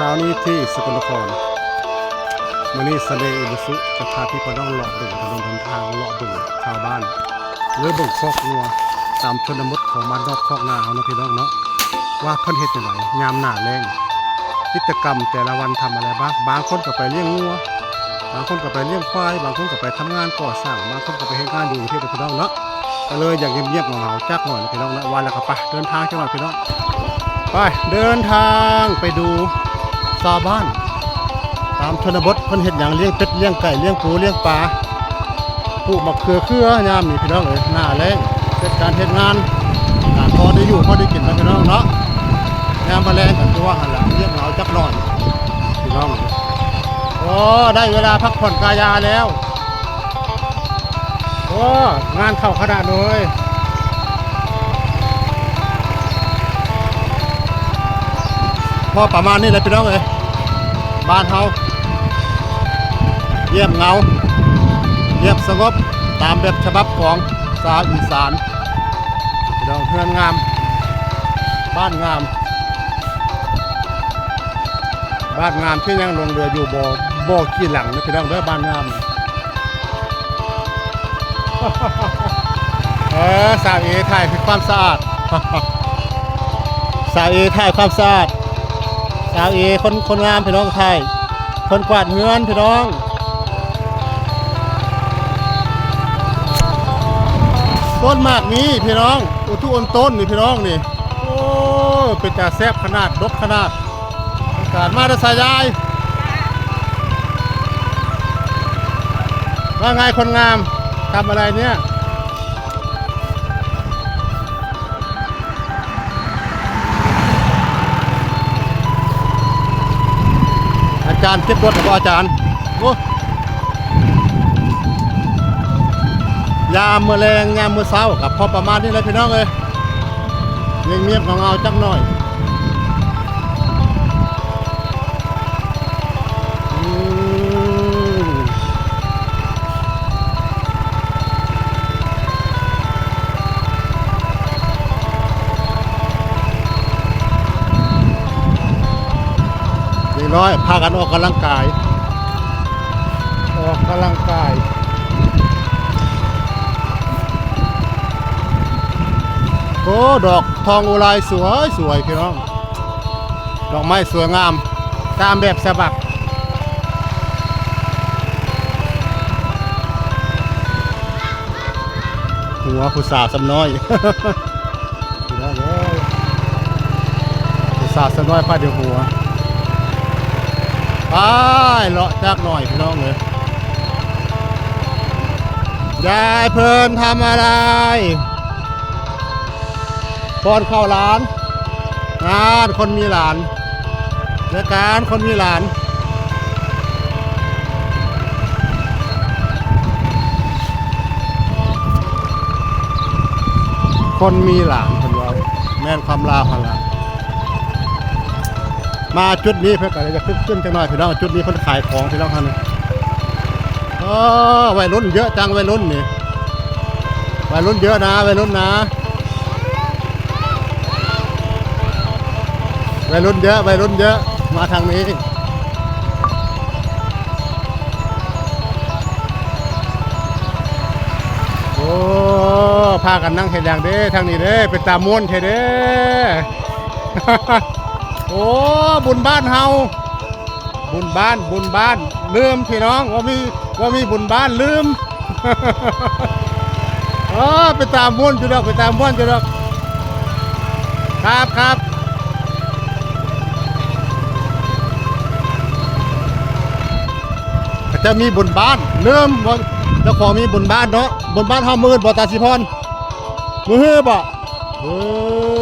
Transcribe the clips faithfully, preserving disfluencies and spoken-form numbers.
เช้านี้ที่สกลนคร มื้อนี้สะเดย์อีบุสุจะพาพี่พาน้องเลาะเบิ่งถนนหนทาง เลาะเบิ่งชาวบ้าน หรือเบิ่งคอกงัวตามชนบทของบ้านนอกคอกนาเฮาเนาะพี่น้องเนาะ ว่าเพิ่นเฮ็ดจั่งใดยามหน้าแล้ง กิจกรรมแต่ละวันทำอะไรบ้าง บางคนก็ไปเลี้ยงงัว บางคนก็ไปเลี้ยงควาย บางคนก็ไปทำงานก่อสร้าง บางคนก็ไปเฮ็ดงานอยู่กรุงเทพฯ พี่น้องเนาะ ก็เลยอยากเงียบๆเหงาๆจักหน่อยนะพี่น้องนะ ว่าแล้วก็ไปเดินทางจักหน่อยพี่น้อง ไปเดินทางไปดูชาวบ้าน ตามชนบทเพิ่นเฮ็ดหยัง เลี้ยงเป็ดเลี้ยงไก่เลี้ยงปูเลี้ยงปลา ปลูกมะเขือเขือยามนี้พี่น้องเอ้ย หน้าแล้ง เฮ็ดการเฮ็ดงาน อ่า พอได้อยู่พอได้กินนะพี่น้องเนาะ ยามมาแลงก็คือว่าหั่นล่ะ เงียบเหงาจักหน่อยพี่น้อง โอ้ ได้เวลาพักผ่อนกายาแล้ว โอ้ งานเข้าขนาดเลย พอประมาณนี้แหละพี่น้องเอ้ย บ้านเฮา เงียบเหงา เงียบสงบ ตามแบบฉบับของชาวอีสาน พี่น้อง เฮือนงาม บ้านงาม บ้านงามที่ยังหลงเหลืออยู่บ่ บ่กี่หลังนะพี่น้องเด้อ บ้านงาม เออ สาวเอถ่ายความสะอาด สาวเอถ่ายความสะอาด สาวเอคน คนงามพี่น้องถ่าย คนกวาดเฮือนพี่น้อง ต้นหมากนี้พี่น้อง อุทุอนต้นนี่พี่น้องนี่ โอ้ เป็นตาแซ่บขนาด ดกขนาด อากาศมาแต่ไสยาย ว่าไงคนงาม ทำอะไรเนี่ย อาจารย์เก็บรถแล้วบ่อาจารย์ โอ้ ยามมื้อแลง ยามมื้อเช้าก็พอประมาณนี้แหละพี่น้องเอ้ย เงียบๆเหงาๆจักหน่อย อืม เด็กน้อยพากันออกกำลังกาย ออกกำลังกาย โอ้ ดอกทองอุไรสวยสวยพี่น้อง ดอกไม้สวยงาม ตามแบบฉบับ หัวผู้สาวซ้ำน้อย พี่น้องเอ้ย ผู้สาวซ้ำน้อยพาเดี๋ยวหัว ไปเลาะจักหน่อยพี่น้องเอ้ย ยายเพลินทำอะไร ป้อนข้าวหลาน งานคนมีหลาน รายการคนมีหลาน คนมีหลานเพิ่นว่า แม่นความลาวหั่นล่ะ มาจุดนี้เพิ่นก็เลยจะคึกคื้นจักหน่อยพี่น้อง จุดนี้เพิ่นขายของพี่น้องท่าน เออ วัยรุ่นเยอะจัง วัยรุ่นนี่ วัยรุ่นเยอะนะ วัยรุ่นนะ วัยรุ่นเยอะ วัยรุ่นเยอะ มาทางนี้ โอ้ พากันนั่งเฮ็ดหยังเด้ ทางนี้เด้ เป็นตาม่วนแท้เด้ โอ้ บุญบ้านเฮา บุญบ้าน บุญบ้าน ลืมพี่น้อง ว่ามี ว่ามีบุญบ้าน ลืม เออ ไปตามม่วนอยู่ดอก ไปตามม่วนอยู่ดอก ครับ ครับ เขาเจ้ามีบุญบ้าน ลืมว่าเจ้าของมีบุญบ้านเนาะ บุญบ้านเฮามื้อบ่ ตาสีพร มื้อบ่ เอ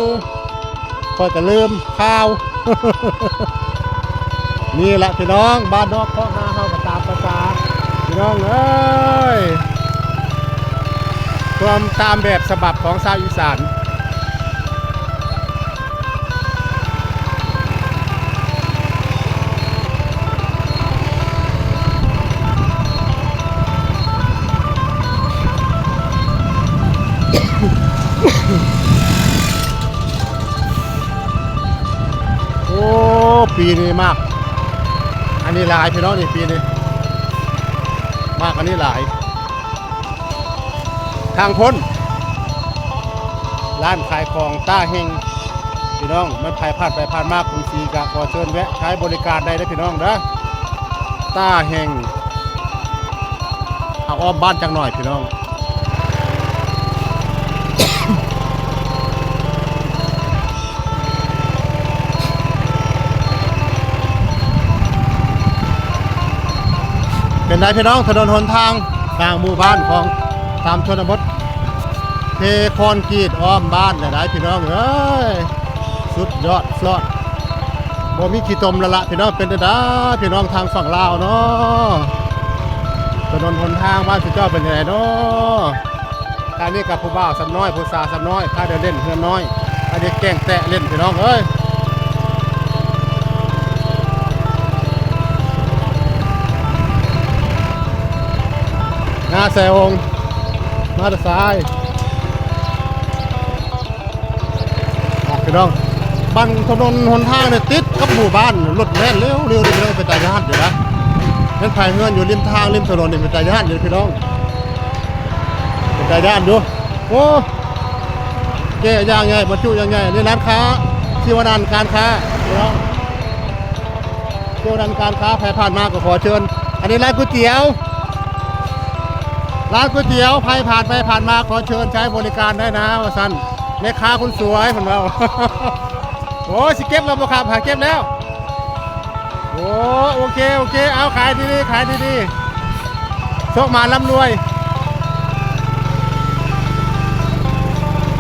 อ ข้อยก็ลืมข่าว นี่แหละพี่น้อง บ้านนอกคอกนาเฮาก็ตามภาษา พี่น้องเอ้ย ความตามแบบฉบับของชาวอีสาน โอ้ ปีนี้หมาก นี่หลายพี่น้องนี่ปีนี้ มากกว่านี้หลาย ทางพ้น ร้านขายของต้าเฮง พี่น้อง มันใครผ่านไปผ่านมากรุงศรีก็ขอเชิญแวะใช้บริการได้นะพี่น้องเด้อ ต้าเฮง เอาอ้อมบ้านจังหน่อยพี่น้อง เป็นไดพี่น้อง ถนนหนทางกลางหมู่บ้านของตามชนบท เทคอนกรีตอ้อมบ้านเลยได้พี่น้องเอ้ย สุดยอดสุดยอด บ่มีขี้ตมแล้วละพี่น้อง เป็นได้พี่น้องทางฝั่งลาวเนาะ ถนนหนทางบ้านสุเจ้าเป็นยังไงเนาะ อันนี้กับผู้บ่าวสำน้อย ผู้สาวสำน้อย พาเดินเล่นเฮือนน้อย อันนี้แกล้งแตะเล่นพี่น้องเอ้ย งาแสอง มาแต่ซ้าย พี่น้อง บั้นถนนหนทางเนี่ยติดกับหมู่บ้าน รถแล่นเร็วๆ เร็วๆ เป็นตาย้านอยู่นะ เป็นภายเฮือนอยู่ริมทางริมถนนนี่เป็นตาย้านอยู่พี่น้อง เป็นตาย้านอยู่ โอ้ แก้อย่างใหญ่ บรรจุอย่างใหญ่ นี่ร้านค้า ชีวนันท์การค้า พี่น้อง ชีวนันท์การค้า ใครผ่านมาก็ขอเชิญ อันนี้ร้านก๋วยเตี๋ยว ร้านก๋วยเตี๋ยว ใครผ่านไปผ่านมาขอเชิญใช้บริการได้นะ ว่าซั่น แม่ค้าคนสวย เพิ่นว่า โอ้ย สิเก็บแล้วบ่ครับ หาเก็บแล้ว โอ้ โอเค โอเค เอา ขายดีๆ ขายดีๆ โชคมาร่ำรวย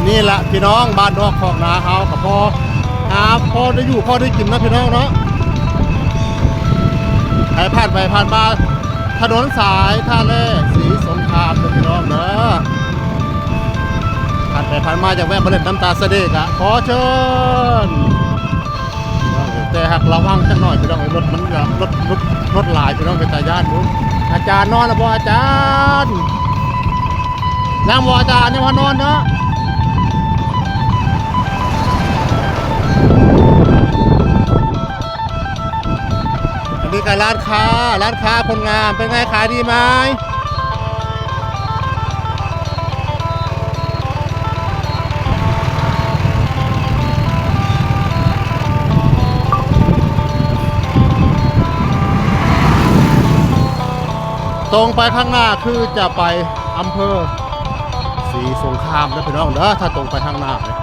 นี่แหละพี่น้อง บ้านนอกคอกนาเฮาก็พอหาพอได้อยู่พอได้กินนะพี่น้องเนาะ ใครผ่านไปผ่านมา ถนนสายท่าแร่ศรีสงครามนะพี่น้องเนาะ ผ่านไปผ่านมาอยากแวะมาเล่นน้ำตาสะเดกอะ ขอเชิญ แต่หากระวังจักหน่อยพี่น้อง รถมันจะ รถ รถ รถหลายพี่น้อง เป็นตาย้านอยู่ อาจารย์นอนแล้วบ่อาจารย์ ยังบ่อาจารย์ ยังบ่นอนเนาะ อันนี้ก็ร้านค้า ร้านค้าคนงาม เป็นไงขายดีไหม ตรงไปข้างหน้าคือจะไปอำเภอศรีสงครามนะพี่น้องเด้อ ถ้าตรงไปข้างหน้าเนี่ย